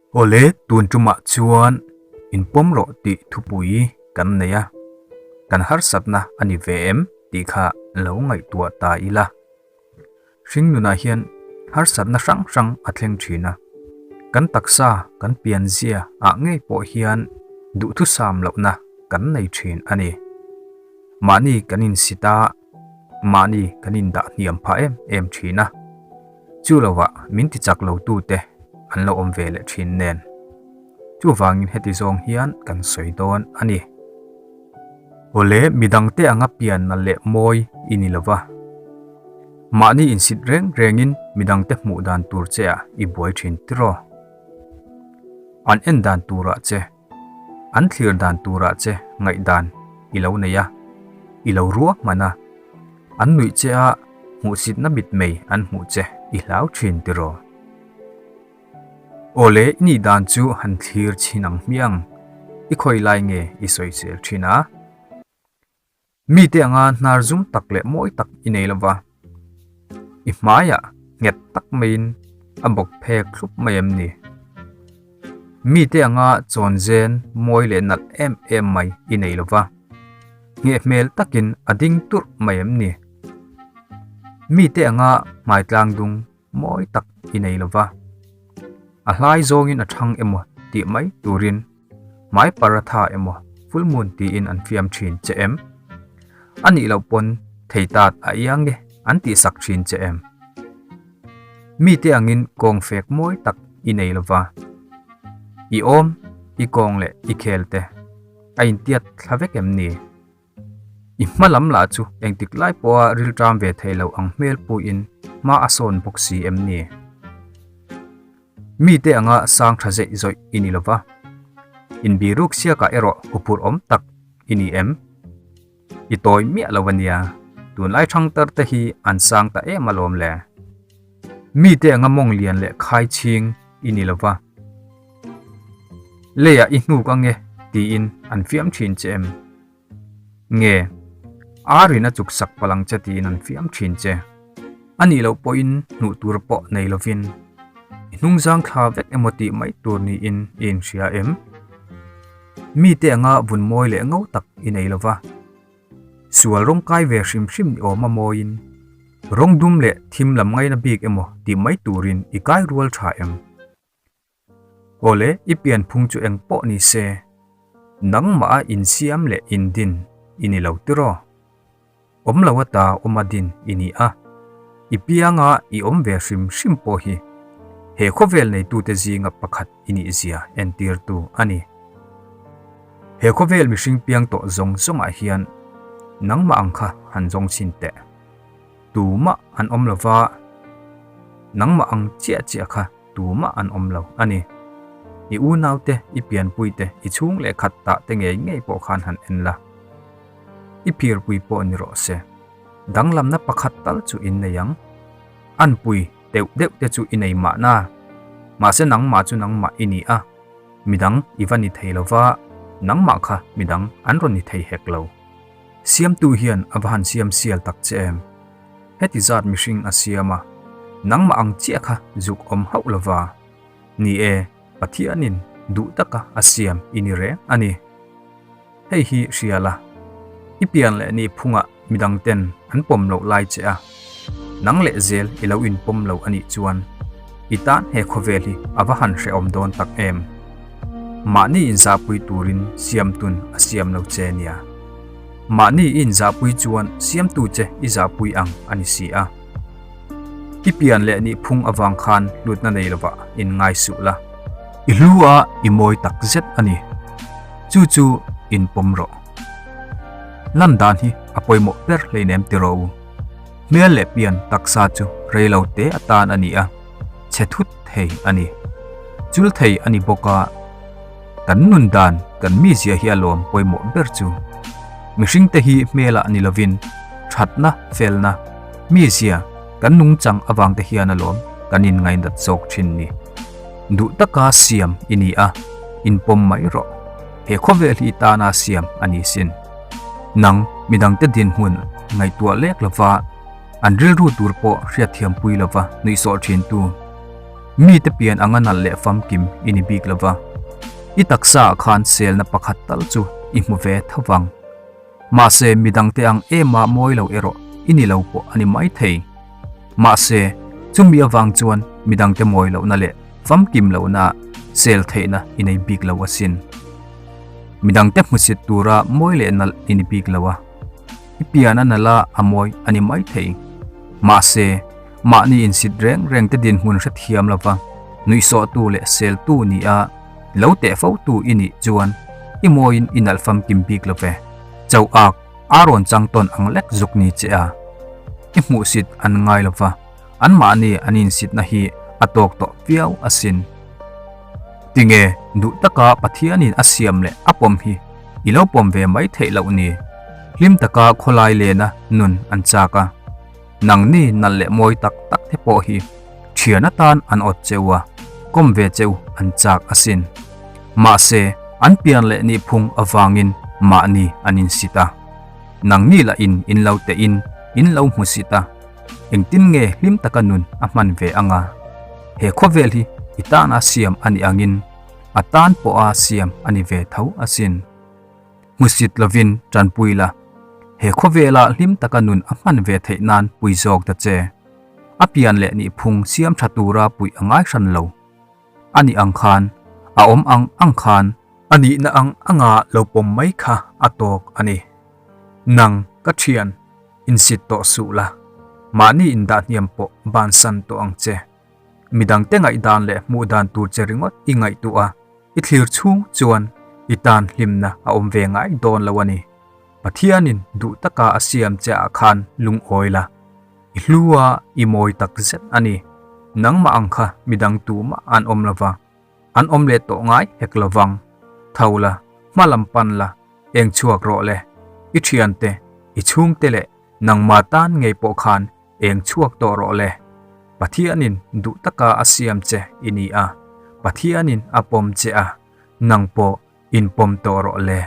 Awle, tun tumah chuan inpawm rawh tih thupui kan nei a, kan harsatna a ni ve em tih kha lo ngaihtuah ta ila. Hringnunah hian harsatna hrang hrang a thleng thin a, kan taksa kan pianzia ah ngei pawh hian duhthusam lohna kan nei thin a ni. Mahni kan insit a, mahni kan indah hniam phah em em thin a, chu lovah min tichak lo tute an lo awm ve leh thin nen. Chuvangin heti zawng hian kan sawi dawn a ni. Awle, midangte anga pianna leh mawi i ni lova. Mahni insit reng rengin midangte hmuh dan tur che ah i buai thin tiraw? An en dan turah che, an thlir dan turah che ngaihdan i lo nei a, i lo ruahman a. An nuih che a, hmuhsitna mitmei an hmuh che i hlau thin tiraw? Awle, i nih dan chu han thlir chhin ang hmiang, i khawi lai nge i sawisel thin a? Mite anga hnar zum tak leh mawi tak i nei lova, i hmaiah nghet tak maiin a bawk phek thlup mai em ni? Mite anga chawn zen mawi leh nalh em em mai i nei lova, ngheh hmel takin a ding turh mai em ni? Mite anga hmai tlang dung mawi tak i nei lova, a hlai zawngin a thang emaw tih mai turin hmai paratha emaw full moon tiin an fiam thin che em? A nih loh pawn thei tat a iang e an tih sak thin che em? Mite angin kawng fek mawi tak i nei lova, i awm, i kawng leh i khel te a intiat thla vek em ni? I hma lam lah chu engtik lai pawha rilṭam ve thei lo ang hmel puiin hma a sawn bawk si em ni? Mite anga sang ṭha zeih zawih i ni lova, inbiruk siakah erawh huphurh awm tak i ni em? I tawi miah lo a nia, tunlai ṭhangtar te hi an sang ta em alawm le. Mite anga mawng lian leh khai chhing i ni lova. Leiah i hnuk ange tiin an fiam thin che em? Nge, arin a chuk sak palang che tiin an fiam thin che. A nih loh pawhin hnuh tur pawh nei lovin i hnungzang thla vek emaw tih mai tur niin i inhria em? Mite anga vun mawi leh ngo tak i nei lova. Sual rawng kai ve hrim hrim ni awm a mawiin rawng dum leh thim lam ngaina bik emaw tih mai turin i kai rual tha em? Awle, i pianphung chu eng pawh ni se, nangmah a insiam leh indin i ni lo tiraw? Awm lo ata awm a din i ni a, i pianga i awm ve hrim hrim pawh hi he khawvel neitute zinga pakhat i nih zia entirtu a ni. He khawvel mihring piang tawh zawng zawngah hian nangmah ang kha han zawng chhin teh. Tumah an awm lo va, nangmah ang chiah chiah kha tumah an awm lo a ni. I unaute, i pianpuite, i chhung leh khat tah te ngei ngei pawh khan han en la. I phirpui pawh ni rawh se. Danglamna pakhat tal chu in nei ang. Anpui deuh deuh te chu i nei mahna. Mahse nangmah chu nangmah i ni a, midang i va ni thei lo va, nangmah kha midang an rawn ni thei hek lo. Siamtu hian a va han siam sial tak che em? Heti zat mihring a siam a, nangmah ang chiah kha zuk awm hauh lo va. Ni e, Pathianin duh taka a siam i ni reng a ni. Hei hi hria la, i pian leh ni phungah midang ten an pawm loh lai che a, nang leh zel i lo inpawm lo a nih chuan i tan he khawvel hi a va han hrehawm dawn tak em. Mahni inzahpui turin siamtun a siam lo che nia. Mahni i inzahpui chuan siamtu che i zahpui ang a ni si a. I pian leh nih phung avang khan hlutna nei lovah in ngai suh la. I hlu a i mawi tak zet a ni. Chu chu in pawm rawh. Lan dan hi a pawimawh ber hleinem ti rawh u. Hmel leh pian taksa chu rei lo te atan a ni a, chhe thut thei a ni. Chul thei a ni bawk a, kan nun dan kan mizia hi a lawm pawimawh ber chu. Mihringte hi hmelah ni lovin thatna, felna, mizia kan nungchang avangte hian alawm kan inngainat zawk thin ni. Duh taka siam i ni a, inpawm mai rawh. He khawvel hi tana siam a ni sin. Nang midangte dinhmun ngaihtuah lek lova, an rilru tur pawh hriatthiampui lova nuihsawh thintu. Mite pian anga nalh leh famkim i ni bik lova, i taksaah khan selna pakhat tal chu i hmu ve tho vang. Mahse, midangte ang ema mawi lo erawh i ni lo pawh a ni maithei. Mahse, chumi avang chuan midangte mawi lohna leh famkim lohnaah sel theihna i nei bik lo asin. Midangte hmusit tura mawi leh nalh i ni bik lo a, i pian a nalh a a mawi a ni maithei. Mahse, mahni insit reng reng te dinhmun hrethiam lova nuihsawhtu leh seltu ni a lo teh fotu i nih chuan i mawiin i nalh famkim bik lo ve. Cho ak a rawn chang tawn ang lek zuk ni che a, i hmuhsit an ngai lova, anmahni an insitna hi a tawk tawh viau asin. Tinge duh taka Pathianin a siam leh a pawm hi i lo pawm ve mai theih loh ni? Hlim taka khawlai lena nun an chak a, nangni nalh leh mawi tak tak te pawh hi thian atan an awt cheu a, kawm ve cheu an chak asin. Mahse, an pian leh nihphung avangin mahni an insit a. Nangni lahin in lo tehin in lo hmusit a. Engtin nge hlim taka nun a hman ve anga? He khawvel hi i tana siam a nih angin a tan pawha siam a ni ve tho asin. Hmusit lovin tanpui la, he khawvela hlim taka nun a hman ve theih nan pui zawk ta che. A pian leh nihphung siam tha tura puih a ngai hran lo. A nih ang khan, a awm ang ang khan, a nihna ang anga lo pawm mai kha a tawk a ni. Nang, ka thian, insit tawh suh la, mahni indah hniam pawh bansan tawh ang che. Midangte ngaihdan leh hmuhdan tur che ringawt i ngaihtuah a, i thlir chhung chuan i tan hlimna a awm ve ngai dawn lo a ni. Pathianin duh taka a siam che ah khan lungawi la, i hlu a, i mawi tak zet a ni. Nangmah ang kha midang tumah an awm lova, an awm leh tawh ngai hek lovang. Tho la, hma lam pan la, Eng chhuak rawh le, i thiante, i chhungte leh nangmah tan ngei pawh khan eng chhuak tawh rawh le. Pathianin duh taka a siam che i ni a, Pathianin a pawm che a, nang pawh inpawm tawh rawh le.